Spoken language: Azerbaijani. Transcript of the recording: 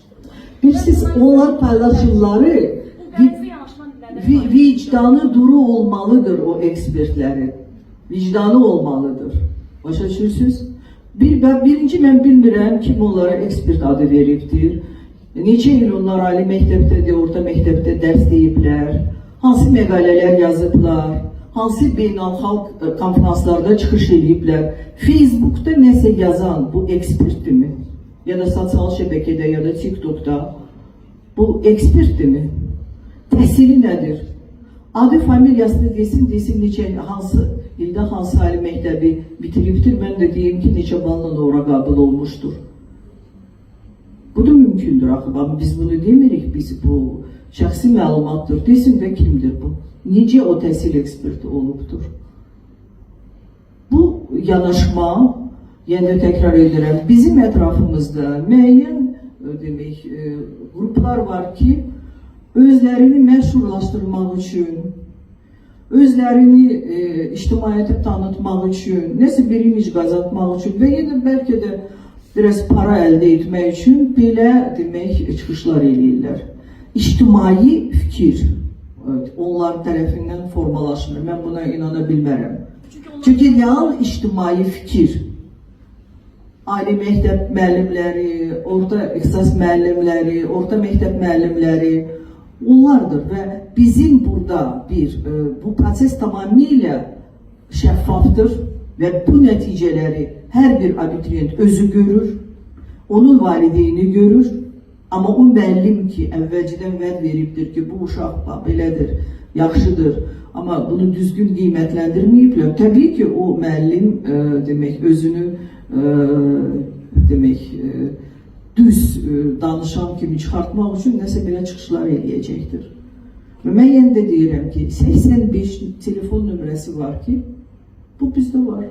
formalaşdırırlar. Bilirsiniz, Və buna onlar görə paylaşımları bu qərizi yanaşma nədən vicdanı duru olmalıdır o ekspertlərin. Vicdanı olmalıdır. Başa düşürsünüz? Birinci mən bilmirəm kim onlara ekspert adı veribdir. Neçə il onlar ali məktəbdədir, orta məktəbdə dərs deyiblər, hansı məqalələr yazıblar, hansı beynəlxalq konfranslarda çıxış eləyiblər. Facebookda nəsə yazan bu ekspertdirmi? Ya da sosial şəbəkədə, ya da TikTokda bu ekspertdirmi? Təhsili nədir? Adı familiyasını desin, desin neçə, hansı ildə hansı ali məktəbi bitiribdir. Mən də deyim ki, neçə balla ora qəbul olmuşdur. Bu da mümkündür axı. Amma biz bunu demirik, biz bu şəxsi məlumatdır. Desin də kimdir bu? Necə o təhsil eksperti olubdur? Bu yanaşma, yenə də təkrar edirəm, bizim ətrafımızda müəyyən demək, qruplar var ki, özlərini məşhurlaşdırmaq üçün, özlərini ictimaiyyətə tanıtmaq üçün, nəsə bir imic qazanmaq üçün və yenə bəlkə də biraz para əldə etmək üçün belə demək çıxışlar eləyirlər. İctimai fikir evet, onlar tərəfindən formalaşmır. Mən buna inana bilmərəm. Çünki onlar Çünki real ictimai fikir ali məktəb müəllimləri, orta ixtisas müəllimləri, orta məktəb müəllimləri onlardır və bizim burada bir bu proses tamamilə şəffafdır və bu nəticələri hər bir abituriyent özü görür, onun valideyni görür. Amma o müəllim ki, əvvəlcədən vəd veribdir ki, bu uşaq bax belədir, yaxşıdır, amma bunu düzgün qiymətləndirməyiblər. Təbii ki, o müəllim demək özünü demək düz danışan kimi çıxartmaq üçün nəsə belə çıxışlar eləyəcəkdir. Və mən yenə də deyirəm ki, 85 telefon nömrəsi var ki, bu bizdə var.